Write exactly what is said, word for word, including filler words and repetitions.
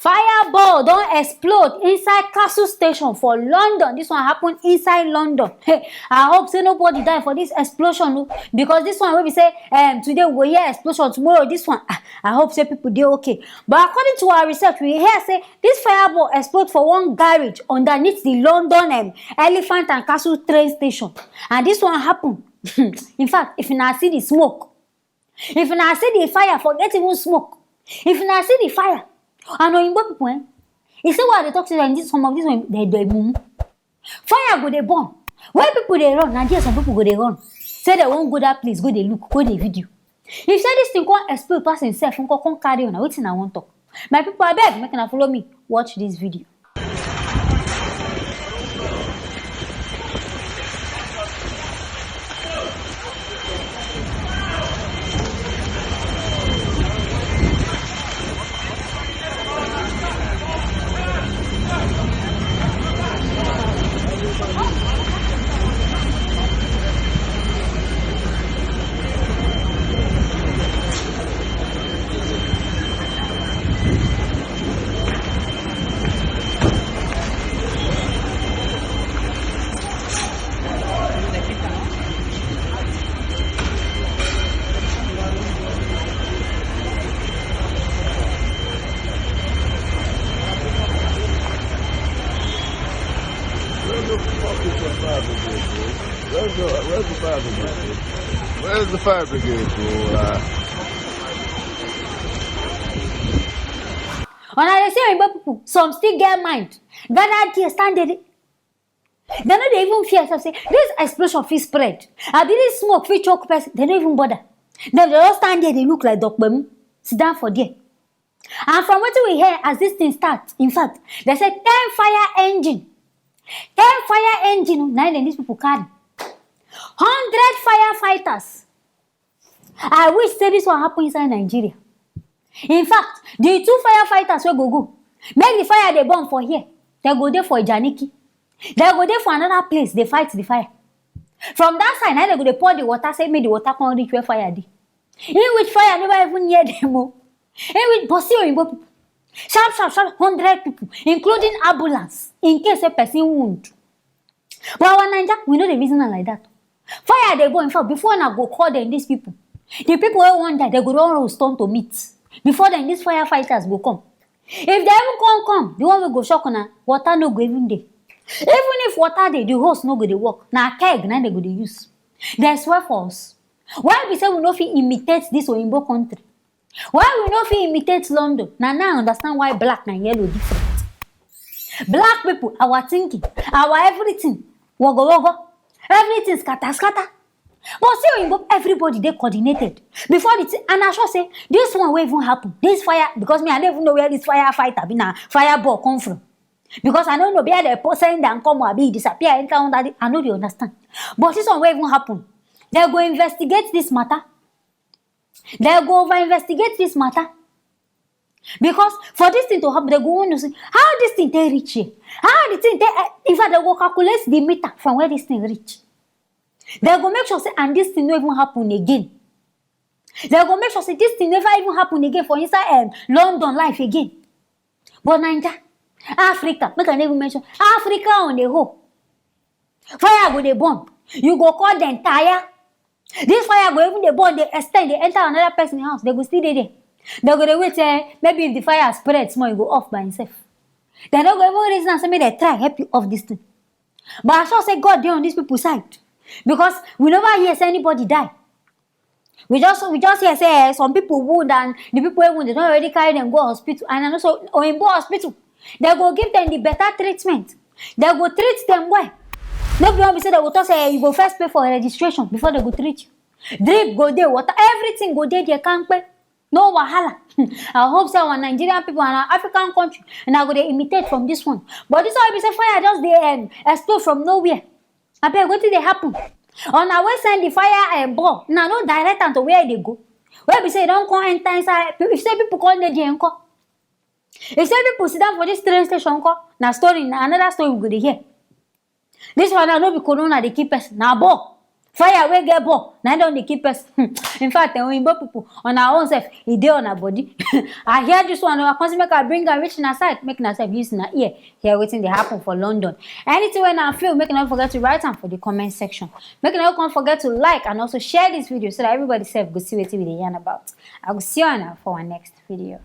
Fireball don explode inside Castle Station for London. This one happen inside London. Hey, I hope say nobody die for this explosion o, because this one wey be say, um, today we go hear explosion, tomorrow this one. Ah, I hope say people dey okay. But according to our research, we hear say this fireball explode for one garage underneath the London, um, Elephant and Castle train station, and this one happen. In fact, if una see the smoke, if una see the fire, forget even smoke. If una see the fire, and oyinbo people, eh, you see why I dey talk say dem, this, some of this one, they dey mumu. Fire go dey burn. Where people dey run, na there some people go dey run. Say they wan go that place, go dey look, go dey video. If say this thing come explode pass himself, come, come carry una, wetin I wan talk? My people, abeg, make una follow me watch this video. Where's the fucking fire brigade, bro? Where's the, where's the fire brigade, bro? Where's the fire brigade, bro? Uh, Una dey see oyinbo people, some still get mind. Gather there, stand there. Dem no dey even fear sef say this explosion fit spread. Abi this smoke fit choke person. Dem no even bother. Dem dey just stand there, dey look like dokpemu. Sit down for there. And from wetin we hear as this thing start, in fact, dem say ten fire engine, ten fire engine, na im dem, these people carry. Hundred firefighters. I wish say this one happen inside Nigeria. In fact, the two firefighters wey go go, make the fire dey burn for here, dem go dey for Ijaniki. Dem go dey for another place, dey fight the fire. From that side, na dem go dey pour the water, say make the water come reach where fire dey. In which fire never even near them o. In which, but see oyinbo people. Sharp, sharp, sharp, hundred people, including ambulance, in case say person wound. But our Naija, we no dey reason am like that. Fire dey burn, in fact, before una go call them, these people, the people wey wan die, dem go don roast turn to meat. Before then, these firefighters go come. If dem even come, come, the one wey go shock una, water no go even dey. Even if water dey, the hose no go dey work. Na keg na dem go dey use. Dem swear for us. Why be say we no fit imitate this oyinbo country? Why we no fit imitate London? Na now I understand why black and yellow different. Black people, our thinking, our everything, wogo wogo, everything scatter scatter. But see oyinbo, everybody dey coordinated. Before the thing, and I sure say this one wey even happen, this fire, because me, I no even know where this firefighter be, na fireball come from. Because I no know where they po-, send am come, abi e disappear enter under the, I no dey understand. But this one wey even happen, dem go investigate this matter. Dem go over investigate this matter. Because for this thing to happen, dem go want to see how this thing take reach here. How the thing take, eh, in fact, dem go calculate the meter from where this thing reach. Dem go make sure say, and this thing no even happen again. Dem go make sure say this thing never even happen again for inside, um, London life again. But Naija, Africa, make I no even mention Africa on the whole. Fire go dey burn. You go call them tire. This fire go even dey burn, dey extend, dey enter another person house. Dem go still dey there. Dem go dey wait, eh, maybe if the fire spread small, e go off by himself. Dem no go even reason am say make dem try help you off this thing. But I sure say God dey on these people side, because we never hear say anybody die. We just, we just hear say, eh, some people wound, and the people wey wound, dem don already carry them go hospital. And I know so oyinbo hospital, dem go give them the better treatment. Dem go treat them well. No be one be say dem go talk say, eh, you go first pay for registration before dem go treat you. Drip go dey, water, everything go dey there kampe. No wahala. I hope say our Nigerian people and our African country, una go dey imitate from this one. But this one be say fire just dey, um, explode from nowhere. Abeg, wetin dey happen? Una wey send the fire, um, ball, una no direct am to where e dey go. Wey be say e don come enter inside, if say people come dey there nko? If say people sit down for this train station nko? Na story, na another story we go dey hear. This one now no be corona dey kill person, na ball. Fire wey get burn na im don dey kill person. Hmm. In fact, eh, oyinbo people, una own sef, e dey una body. I hear this one, I come say make I bring am reach una side, make una sef use una ear hear wetin dey happen for London. Anything wey una feel, make una no forget to write am for the comment section. Make una no come forget to like and also share this video so that everybody sef go see wetin we dey yarn about. I go see una for our next video.